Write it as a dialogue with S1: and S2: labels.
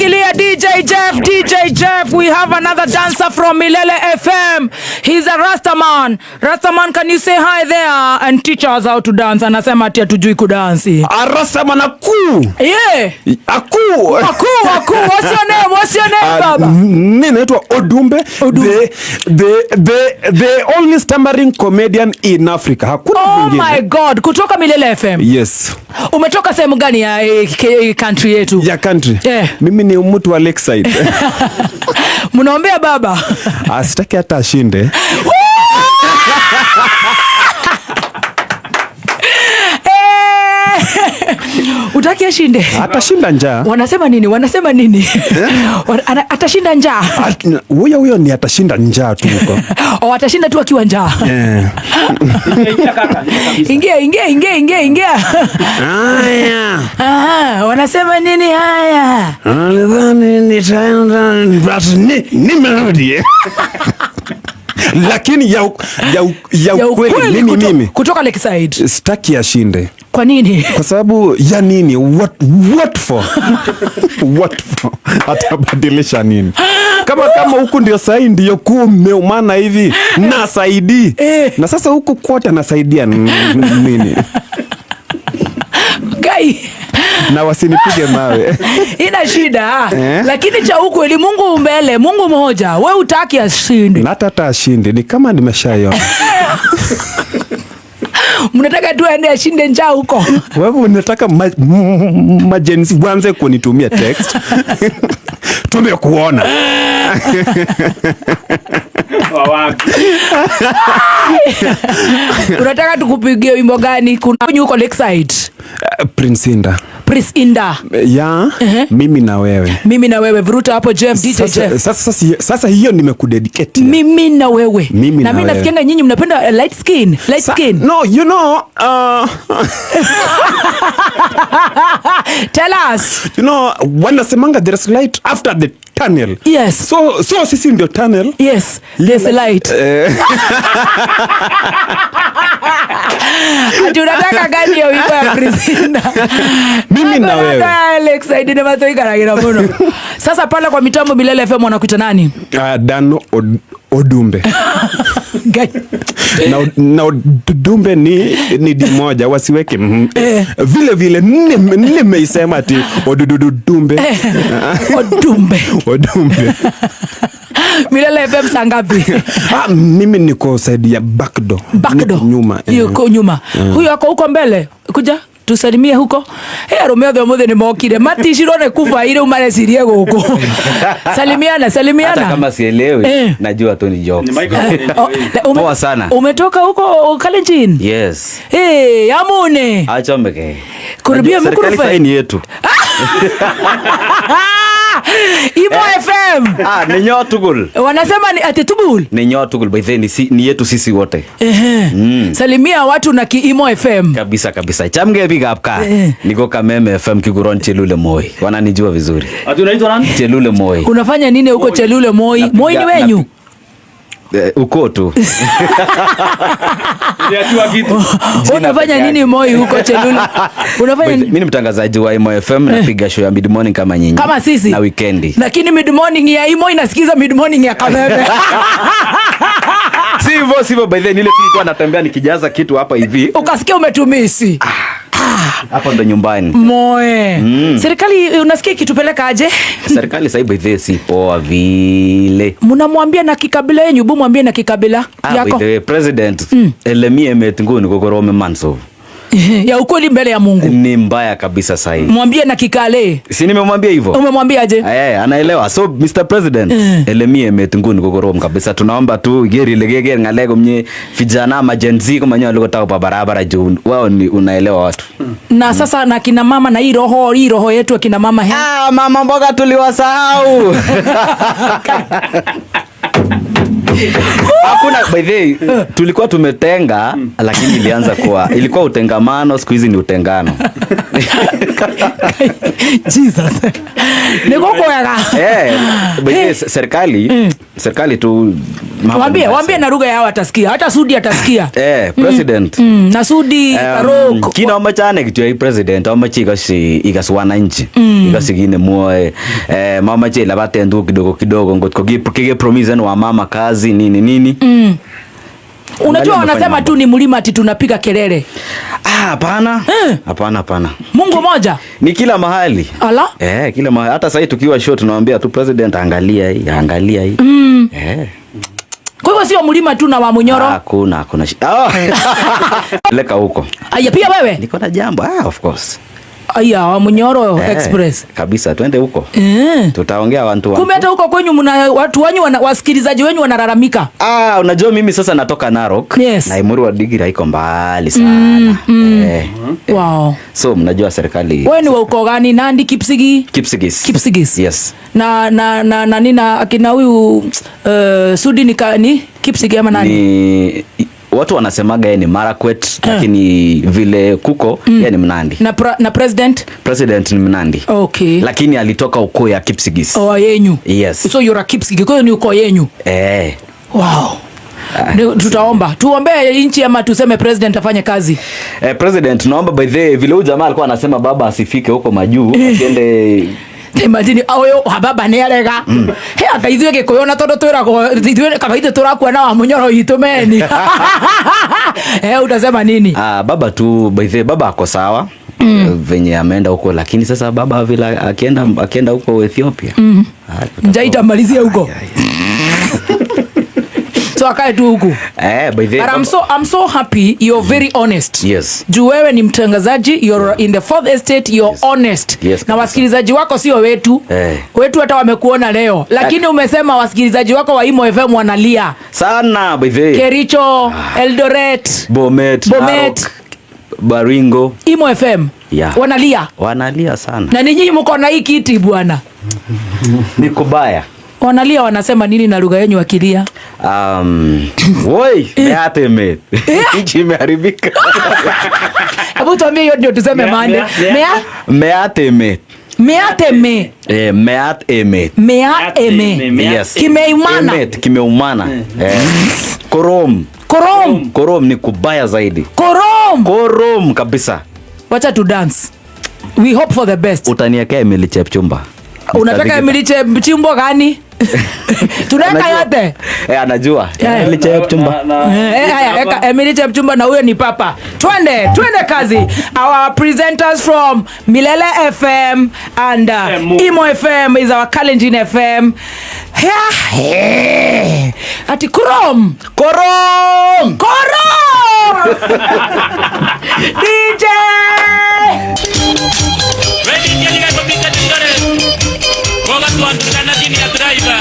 S1: Shikilia DJ Jeff, DJ Jeff. We have another dancer from Milele FM. He's a Rastaman. Rastaman, can you say hi there and teach us how to dance? Anasema ati hatujui kudansi.
S2: Arastaman aku.
S1: Yeah.
S2: Aku.
S1: Aku, aku. What's your name? What's your name, baba?
S2: Mi naitwa Odumbe,
S1: Odumbe.
S2: the only stammering comedian in Africa. Hakuna
S1: Oh
S2: mwingine.
S1: my God, kutoka Milele FM.
S2: Yes.
S1: Umetoka sehemu gani ya country yetu?
S2: Ya country.
S1: Eh.
S2: Mimi ni mtu wa Lakeside.
S1: Mnaombea baba.
S2: Asitaki hata ashinde.
S1: Eh! Utaki ashinde?
S2: Atashinda njaa.
S1: Wanasema nini? Wanasema nini? Atashinda njaa.
S2: Huyo ni atashinda njaa tu huko.
S1: O, atashinda tu akiwa njaa.
S2: Eh.
S1: Ingia, ingia, ingia, ingia, ingia.
S2: Haya.
S1: Aha, wanasema nini haya?
S2: Nidhani nitaenda but nimerudi. Lakini ya
S1: Ya
S2: ukweli,
S1: ukweli
S2: mimi mimi
S1: kutoka Lakeside.
S2: Sitaki ashinde.
S1: Kwa nini?
S2: Kwa sababu ya nini? What for? What for? Atabadilisha nini? Kama huku ndio sahi ndio kumeumana hivi na saidi.
S1: Eh.
S2: Na sasa huku kote anasaidia nini?
S1: Gai.
S2: Na wasinipige mawe.
S1: Ina shida.
S2: Eh?
S1: Lakini cha ukweli Mungu mbele, Mungu mmoja. Wewe hutaki ashinde.
S2: Na hata ashinde ni kama nimeshaiona.
S1: Mnataka tu aende ashinde njaa huko.
S2: Wewe unataka majenzi waanze kunitumia text. Tumekuona.
S1: Unataka tukupigie wimbo gani? Kuna huko Lakeside.
S2: Prince Inda.
S1: Prince Inda.
S2: Ya, mimi na wewe.
S1: Mimi na wewe, vuruta hapo Jeff, DJ
S2: Sasa,
S1: Jeff.
S2: sasa hiyo nimekudedicate.
S1: Mimi na wewe.
S2: Mimi
S1: Na
S2: na
S1: mimi
S2: wewe.
S1: nasikianga nyinyi mnapenda light skin, light skin.
S2: No, you know,
S1: Tell us.
S2: You know, wanasemanga there is light after the tunnel.
S1: Yes.
S2: So sisi ndio tunnel.
S1: Yes, there's a light. Ati unataka gani ya wimbo ya Prince Inda?
S2: Mimi na wewe.
S1: Alex, I didn't know ikaragira muno. Sasa pale kwa mitambo Milele FM wanakuita nani?
S2: Dano Odumbe.
S1: Gani?
S2: Na Odumbe ni di moja, wasiweke. Vile vile nimeisema ati Odududumbe.
S1: Odumbe.
S2: Odumbe.
S1: Milele FM saa ngapi?
S2: Mimi niko side ya back door.
S1: Back door.
S2: Niko nyuma.
S1: Yuko nyuma. Huyo ako huko mbele. Kuja tusalimie huko. Hey, Romeo the mother ni mokire. Matishiro ne kufa ile umaresirie guku. Salimiana, salimiana.
S3: Hata kama sielewi, najua tu ni jokes.
S1: Oh,
S3: Poa sana.
S1: Umetoka huko Kalenjin?
S3: Yes.
S1: Hey, amune.
S3: Acha mbeke.
S1: Kurubia
S3: Serikali
S1: microphone.
S3: saini yetu.
S1: Imo FM.
S3: Ni nyo tugul.
S1: Wanasema ni ati tugul.
S3: Ni nyo tugul by the ni yetu sisi wote.
S1: Salimia watu na ki Imo FM.
S3: Kabisa kabisa. Chamge big up ka. Niko Kameme FM Kiguron Chelule Moi. Wananijua vizuri.
S4: Ati unaitwa nani?
S3: Chelule Moi.
S1: Unafanya nini huko Chelule Moi? Moi ni wenyu?
S3: Uko tu.
S4: Niliachiwa kitu.
S1: Unafanya nini Moi huko Chelule? Unafanya nini?
S3: Mimi ni mtangazaji wa Imo FM, napiga show ya mid morning kama nyinyi.
S1: Kama sisi.
S3: Na weekendi.
S1: Lakini mid morning ya Imo inasikiza mid morning ya Kameme.
S3: Sivyo, sivyo, by the way, nile tulikuwa natembea nikijaza kitu hapa hivi.
S1: Ukasikia umetumisi.
S3: Hapo ndo nyumbani.
S1: Moe. Serikali unasikia ikitupeleka aje?
S3: Serikali sasa by the way si poa vile.
S1: Mnamwambia na kikabila yenu, bu mwambie na kikabila yako.
S3: By the way, president, elemi emet nguni kokorome manso.
S1: Ya ukweli mbele ya Mungu.
S3: Ni mbaya kabisa sasa hivi.
S1: Mwambie na kikale.
S3: Si nimemwambia hivyo?
S1: Umemwambia aje?
S3: Anaelewa. So Mr President, elemi emet nguni kokorom kabisa. Tunaomba tu geri legege ngalego mnye vijana ma Gen Z kama nyoa liko pa barabara juu. Wao ni unaelewa watu.
S1: Na sasa na kina mama na hii roho yetu kina mama he.
S3: Mama mboga tuliwasahau. Hakuna, by the way, tulikuwa tumetenga, lakini ilianza kuwa, ilikuwa utengamano, siku hizi ni utengano.
S1: Jesus, nigukwega.
S3: Eh, by the way, serikali tu mambo
S1: Waambie,
S3: ni
S1: waambie na lugha yao, atasikia, hata Sudi atasikia.
S3: Eh, president.
S1: Na Sudi Karok.
S3: Kit neomoche ane kityo ik president, amoche ikas wananchi, ikose kit nemwoe. Eh, mamoche ilabaten tuguk kidogo kidogo, ngotko kikepromisen wamama kazi, nini nini.
S1: Unajua
S3: Angalia
S1: wanasema
S3: amefanya
S1: tu ni mlima ati tunapiga kelele.
S3: Ah, hapana.
S1: Eh.
S3: Hapana, hapana.
S1: Mungu moja.
S3: Ni kila mahali.
S1: Ala.
S3: Eh, kila mahali. Hata sasa tukiwa show tunawaambia tu president, angalia hii, angalia hii. Eh.
S1: Kwa hivyo sio mlima tu na wa Munyoro.
S3: Hakuna, hakuna. Ah. Leka huko.
S1: Aya, pia wewe?
S3: Niko na jambo. Ah, of course.
S1: Aya, wa Munyoro
S3: Eh,
S1: Express.
S3: kabisa, twende huko.
S1: Eh.
S3: Tutaongea wantu wantu.
S1: Kumbe hata huko kwenyu mna watu wenyu wasikilizaji wenyu wanalalamika.
S3: Ah, unajua mimi sasa natoka Narok.
S1: Yes.
S3: Na Emurua Dikirr haiko mbali sana. Eh.
S1: Wow.
S3: So mnajua serikali.
S1: Wewe ni wa ukoo gani? Nandi, Kipsigi?
S3: Kipsigis.
S1: Kipsigis.
S3: Yes.
S1: Na nina akina huyu Sudi ni Kipsigi ama nani?
S3: Ni watu wanasemaga yeye ni Marakwet, lakini vile kuko yeye ni Mnandi.
S1: Na president?
S3: President ni Mnandi.
S1: Okay.
S3: Lakini alitoka ukoo ya Kipsigis.
S1: Oh, yenyu.
S3: Yes.
S1: So you're a Kipsigi. Kwa hiyo ni ukoo yenyu.
S3: Eh.
S1: Wow. Tutaomba. Tuombee nchi ama tuseme president afanye kazi?
S3: Eh, president naomba, by the way, vile huyu jamaa alikuwa anasema baba asifike huko majuu, asiende.
S1: Imagine oyo baba nĩ arega he anga ithuĩ gĩkũyũ na tondũ twĩragwo ithuĩ kaba ithuĩ tũrakua na wa Munyoro itũ meni. Eh, utasema nini?
S3: Ah, baba tu, by the way, baba ako sawa. Venye ameenda huko, lakini sasa baba vile akienda huko Ethiopia. Ah,
S1: Njaa itamalizia huko. So akae tu huku.
S3: Eh, by the way,
S1: But I'm so happy you're very honest.
S3: Yes.
S1: Juu wewe ni mtangazaji, you're in the fourth estate, you're honest.
S3: Yes,
S1: na
S3: kabisa.
S1: wasikilizaji wako sio wetu.
S3: Eh.
S1: Wetu hata wamekuona leo. Lakini umesema wasikilizaji wako wa Imo FM wanalia.
S3: Sana, by the way.
S1: Kericho, Eldoret,
S3: Bomet,
S1: Bomet.
S3: Narok, Baringo.
S1: Imo FM.
S3: Yeah.
S1: Wanalia.
S3: Wanalia sana.
S1: Na ninyi mko na hii kiti bwana.
S3: Ni kubaya.
S1: Wanalia wanasema nini na lugha yenu wakilia?
S3: Woi, meat emet. Nchi imeharibika.
S1: Hebu tuambie hiyo ndio tuseme mande.
S4: Mea,
S1: Mea?
S3: Meat emet.
S1: Meat eme.
S3: Eh, meat emet.
S1: Mea eme.
S4: Mea.
S3: Yes.
S1: Kimeumana.
S3: Emet, kimeumana. Eh. Korom.
S1: Korom.
S3: Korom ni kubaya zaidi.
S1: Korom.
S3: Korom kabisa.
S1: Wacha tu dance. We hope for the best.
S3: Utaniekea Emily Chepchumba.
S1: Unataka Emily Chepchumba gani? Tunaweka
S3: Anajua.
S1: yote.
S3: Eh, anajua.
S1: Eh.
S3: Emily Chepchumba.
S1: Eh, haya, eka Emily Chepchumba na huyo ni papa. Twende, twende kazi. Our presenters from Milele FM and
S4: Emo.
S1: Imo FM is our Kalenjin FM. Yeah. Ati Korom.
S3: Korom.
S1: Korom. DJ.
S5: Ready, kupika Eldoret. Boga tuandikana chini ya driver.